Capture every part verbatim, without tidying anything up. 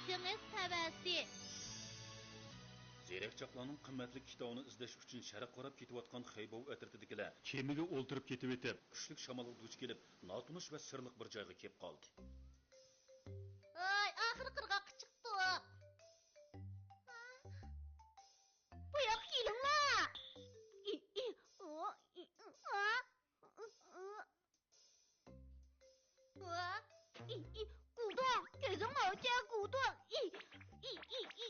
دېڭىز تەۋەسى. زېرەكچاقلارنىڭ قىممەتلىك كىتابىنى ئىزدەش ئۈچۈن شەرققە قاراپ كېتىۋاتقان خەيباۋ ئەترىتىدىكىلەر كېمىگە ئولتۇرۇپ كېتىۋېتىپ، كۈچلۈك شامالغا دۇچ كېلىپ، ناتونۇش ۋە سىرلىق بىر جايغا كېلىپ قالدى. ھاي، ئاخىرى قىرغاققا چىقتۇق. بۇ ياققا كېلىڭلار. ئى، ئى، ئۇ، ئى، ئۇ، ئا. ئۇ، ئۇ. ئى، ئى، گۇدۇڭ، كۆزۈڭنى ئاچ، گۇدۇڭ. ئى، ئى، ئى، ئى.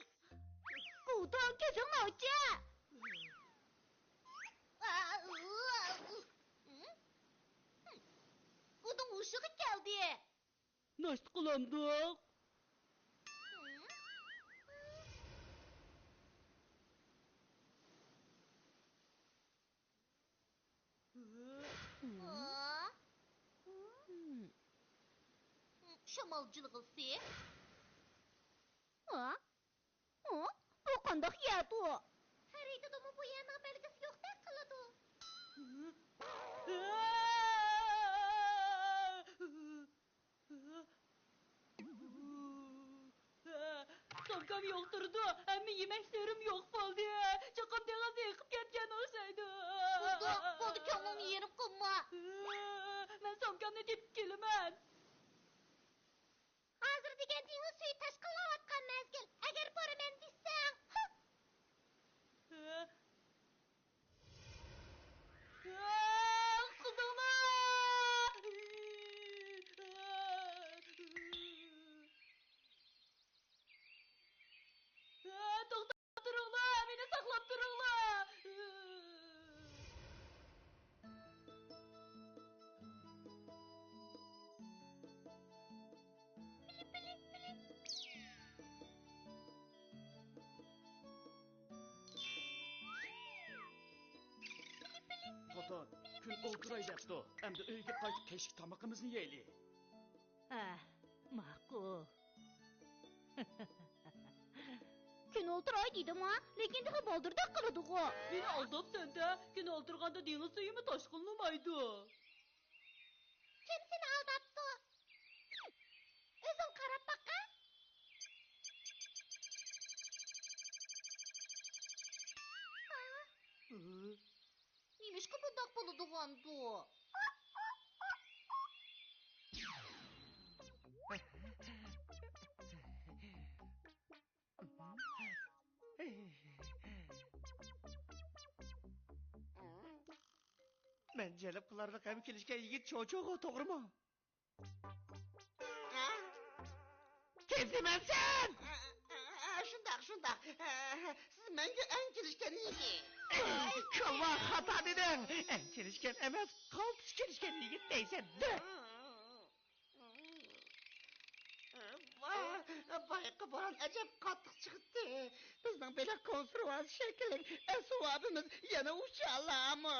گۇدۇڭ، كۆزۈڭنى ئاچ. ئا، ئۇ، ئۇ. گۇدۇڭ ھوشىغا كەلدى. ناشتا قىلامدۇق. شامال جىلغىسى. ھە؟ ھە؟ بۇ قانداق يەردۇ؟ خەرىتىدىمۇ بۇ يەرنىڭ بەلگىسى يوقتەك قىلىدۇ. سومكام يوق تۇرىدۇ، ھەممە يېمەكلىرىم يوق بولدى. چوقۇم دېڭىزدا ئېقىپ كەتكەن ئوخشايدۇ. بولدى، بولدى، كۆڭلۈڭنى يېرىم قىلما. مەن سومكامنى تېپىپ كېلىمەن. ھازىر دېگەن دېڭىز سۈيى تاشقىنلاۋاتقان مەزگىل. ئەگەر بارىمەن دېسەڭ، ھا! ھە؟ ھە، قىزىڭلار! ھە، توختاپ تۇرۇڭلار، مېنى ساقلاپ تۇرۇڭلار! توتون، كۈن ئولتۇراي دەپتۇ. ئەمدى ئۆيگە قايتىپ كەچلىك تامىقىمىزنى يەيلى. ھە، ماقۇل. كۈن ئولتۇراي دېدىمۇ، لېكىن تېخى بالدۇردەك قىلىدىغۇ. مېنى ئالداپسەن-دە، كۈن ئولتۇرغاندا دېڭىز سۈيىمۇ تاشقىنلىمايدۇ. كىم سېنى ئالداپتۇ؟ ئۆزۈڭ قاراپ باققىن. ھە؟ نېمىشقا بۇنداق بولىدىغاندۇ؟ مەن جەلپ قىلارلىق ھەم كېلىشكەن يىگىت چوچۇغۇ، توغرىمۇ؟ ھە؟ كېزىمەنسەن! ھە، ھە، ھە، شۇنداق، شۇنداق. ھە، ھە، سىز مەڭگۈ ئەڭ كېلىشكەن يىگىت. ئەي، كالۋا، خاتا دېدىڭ. ئەڭ كېلىشكەن ئەمەس، قالتىس كېلىشكەن يىگىت دەيسەن، دە. ۋاھ، بايىقى بوران ئەجەب قاتتىق چىقتى. بىزنىڭ بېلىق كونسېرۋاسى شەكىللىك ئەسۋابىمىز يەنە ئۇچالامۇ؟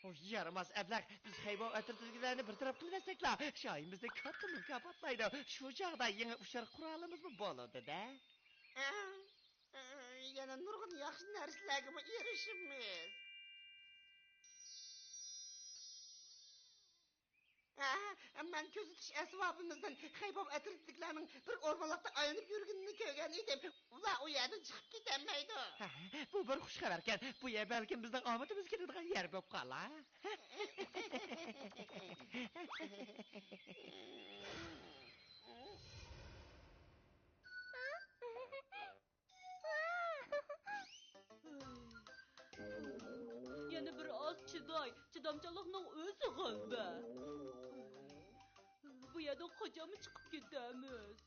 ۋوي، يارىماس ئەبلەخ، بىز خەيباۋ ئەترىتىدىكىلەرنى بىر تەرەپ قىلىۋەتسەكلا، شاھىمىزنى كاتتا مۇكاپاتلايدۇ. شۇ چاغدا يېڭى ئۇچار قورالىمىزمۇ بولىدۇ-دە. ھە، يەنە نۇرغۇن ياخشى نەرسىلەرگىمۇ ئېرىشىمىز. ھە، مەن كۆزىتىش ئەسۋابىمىزدىن خەيباۋ ئەترىتىدىكىلەرنىڭ بىر ئورمانلىقتا ئايلىنىپ يۈرگىنىنى كۆرگەن ئىدىم. ئۇلار ئۇ يەردىن چىقىپ كېتەلمەيدۇ. ھە، بۇ بىر خۇش خەۋەركەن. بۇ يەر بەلكىم بىزنىڭ ئامىتىمىز كېلىدىغان يەر بولۇپ قالار. يەنە بىر ئاز چىداي، چىدامچانلىقنىڭ ئۆزى غەلىبە. بۇ يەردىن قاچانمۇ چىقىپ كېتەمىز؟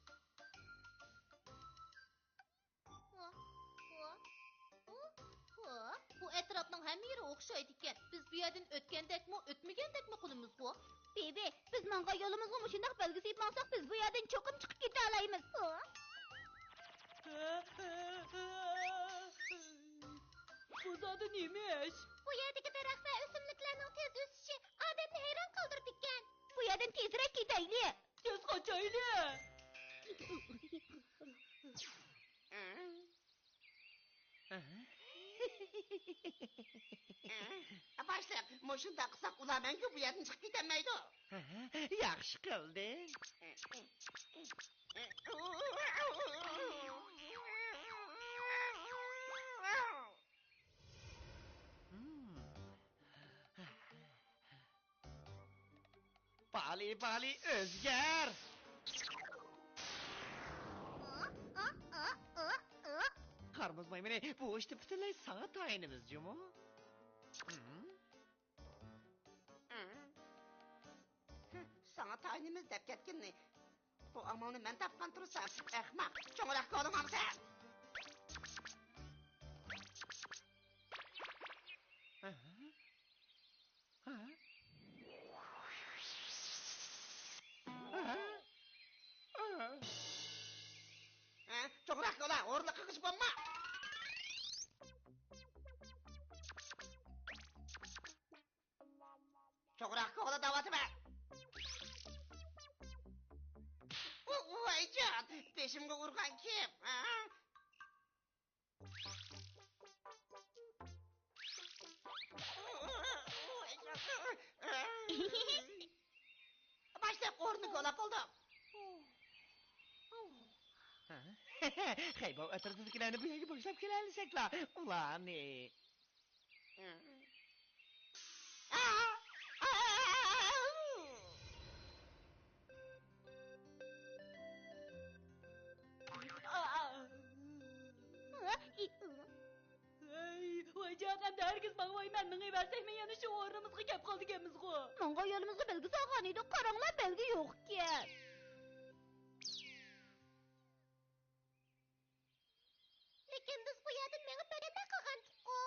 بۇ ئەتراپنىڭ ھەممە يېرى ئوخشايدىكەن. بىز بۇ يەردىن ئۆتكەندەكمۇ، ئۆتمىگەندەكمۇ قىلىمىزغۇ؟ بىبى، بىز ماڭغان يولىمىزغا مۇشۇنداق بەلگە سېلىپ ماڭساق، بىز بۇ يەردىن چوقۇم چىقىپ كېتەلەيمىز. بۇ زادى نېمە ئىش؟ بۇ يەردىكى دەرەخ ۋە ئۆسۈملۈكلەرنىڭ تېز ئۆسۈشى ئادەمنى ھەيران قالدۇرىدىكەن. بۇ يەردىن تېزرەك كېتەيلى. تېز قاچايلى. باشلىق، مۇشۇنداق قىلساق ئۇلار مەڭگۈ بۇ يەردىن چىقىپ كېتەلمەيدۇ. ياخشى قىلدىڭ. بالى، بالى، ئۆزگەر! قار مۇز مايمۇنى، بۇ ئىشتا پۈتۈنلەي ساڭا تايىنىمىز جۇمۇ. ساڭا تايىنىمىز دەپ كەتكىنىنى. بۇ ئامالنى مەن تاپقان تۇرسام، ئەخمەق، چوڭراق كولىڭ ئاڭسەن. ھە؟ چوڭراق كولا، ھورلۇق قىلغۇچ بولما. چوغراق كولا دەۋاتىمەن. ۋايجان، بېشىمغا ئۇرغان كىم؟ ھە؟ باشلىق، ئورنى كولاپ بولدۇق. خەيباۋ ئەتراپىدىكىلەرنى بۇ يەرگە باشلاپ كېلەلىسەكلا، ئۇلارنى. ھەي، ۋايجان، ئەمدى ھەرگىز ماڭمايمەن، مېڭىۋەرسەكمۇ يەنە شۇ ئورنىمىزغا كەپ قالىدىكەنمىزغۇ. ماڭغان يولىمىزغا بەلگە سالغان ئىدۇق، قاراڭلار، بەلگە يوقكەن. لېكىن بىز بۇ يەردىن مېڭىپ بېرەلمەي قالغانتۇققۇ.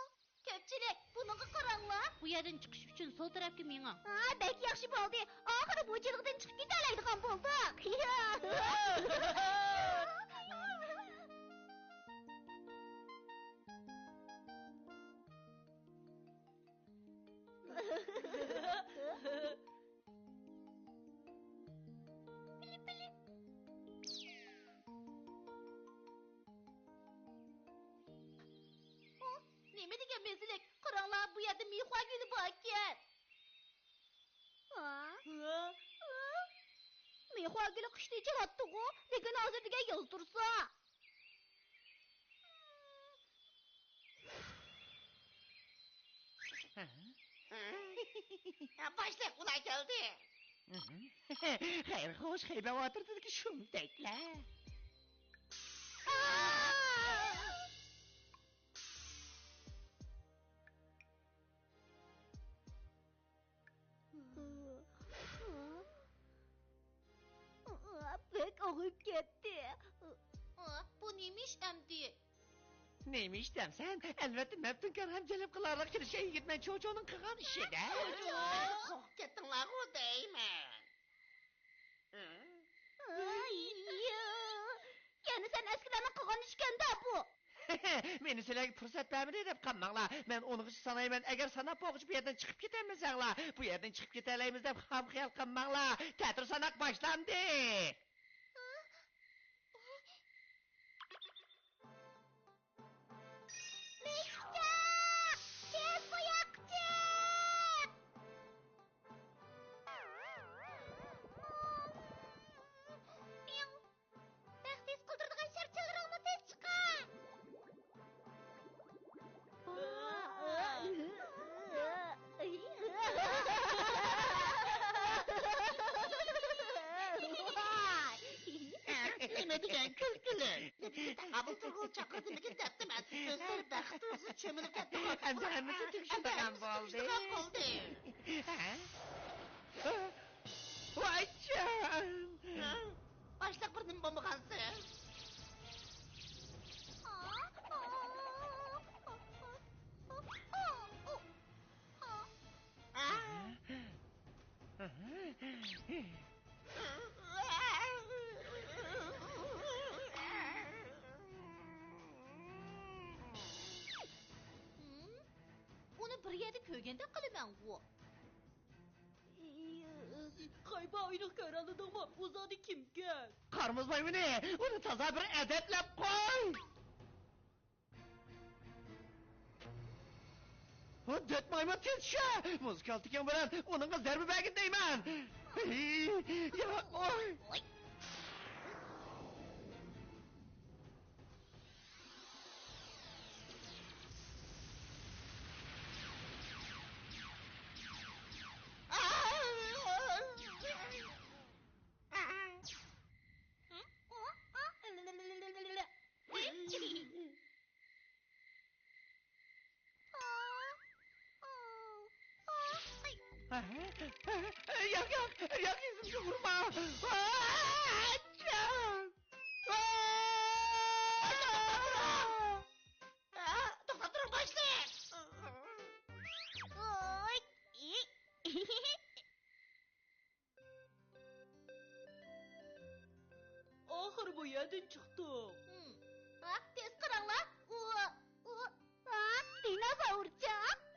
كۆپچىلىك، بۇنىڭغا قاراڭلار. بۇ يەردىن چىقىش ئۈچۈن سول تەرەپكە مېڭىڭ. ھا، بەك ياخشى بولدى. ئاخىرى بۇ جىلغىدىن چىقىپ كېتەلەيدىغان بولدۇق. ئۇ نېمە دېگەن مەززىلىك؟ قاراڭلار، بۇ يەردە مىخۇا گۈلى باركەن. ھا؟ ھا؟ مىخۇا گۈلى قىشتا ئېچىلاتتىغۇ، لېكىن ھازىر دېگەن ياز تۇرسا. باشلىق، ئۇلار كەلدى. خەير خوش، خەيبەر ئوتتۇرىسىدىكى شۇمتەكلەر. بەك ئاغرىپ كەتتى. بۇ نېمە ئىش ئەمدى؟ نېمە ئىش دەمسەن؟ ئەلۋەتتە، مەپتۇنكار ھەم جەلپ قىلارلىق كىرىشەن يىگىتمەن چوچونىڭ قىلغان ئىشىدە. قورقۇپ كەتتىڭلارغۇ دەيمەن. يەنە سەن ئەسكىلەرنىڭ قىلغان ئىشىكەندە بۇ. مېنى سىلەرگە پۇرسەت بەرمىدى دەپ قالماڭلار. مەن ئونغىچە سانايمەن. ئەگەر ساناپ بولغۇچە بۇ يەردىن چىقىپ كېتەلمىسەڭلار، بۇ يەردىن چىقىپ كېتەلەيمىز دەپ خام خىيال قىلماڭلار. تەتۈر ساناق باشلاندى. مىكچا! تېز بۇياققا چىق! مىڭ! بەخت ھېس قىلدۇرىدىغان شارچىلىرىڭنى تېز چىقار! نېمە دېگەن كۈلكىلىك! نېمىشقا تاقابىل تۇرغىلى چاقىردىمىكىن دەپتىمەن. ئۆزلىرى بەخت تۇيغۇسىدا چۆمۈلۈپ كەتتىغۇ. ئەمدى ھەممىسى تۈگىشىدىغان بولدى. ھە؟ ۋايجان! باشلىق، بىر نېمە بولمىغانسىز؟ ئۇنى بىر يەردە كۆرگەندەك قىلىمەنغۇ. خەيبا ئاينۇ، كۆرەلىدىڭمۇ؟ ئۇ زادى كىمكەن؟ قار مۇز مايمۇنى، ئۇنى تازا بىر ئەدەپلەپ قوي! ھو، دۆت مايمۇن، تېز چۈشە! مۇز كالتىكىڭ بىلەن ئۇنىڭغا زەربە بەرگىن دەيمەن! يا، ئوي! ياق، ياق، ياق، يۈزۈمگە ئۇرما. توختاپ تۇرۇڭ، باشلىق. ئاخىرى بۇ يەردىن چىقتۇق. ھە، تېز قاراڭلار. ئۇ، ئۇ، ھە، دىنوزاۋرچۇق.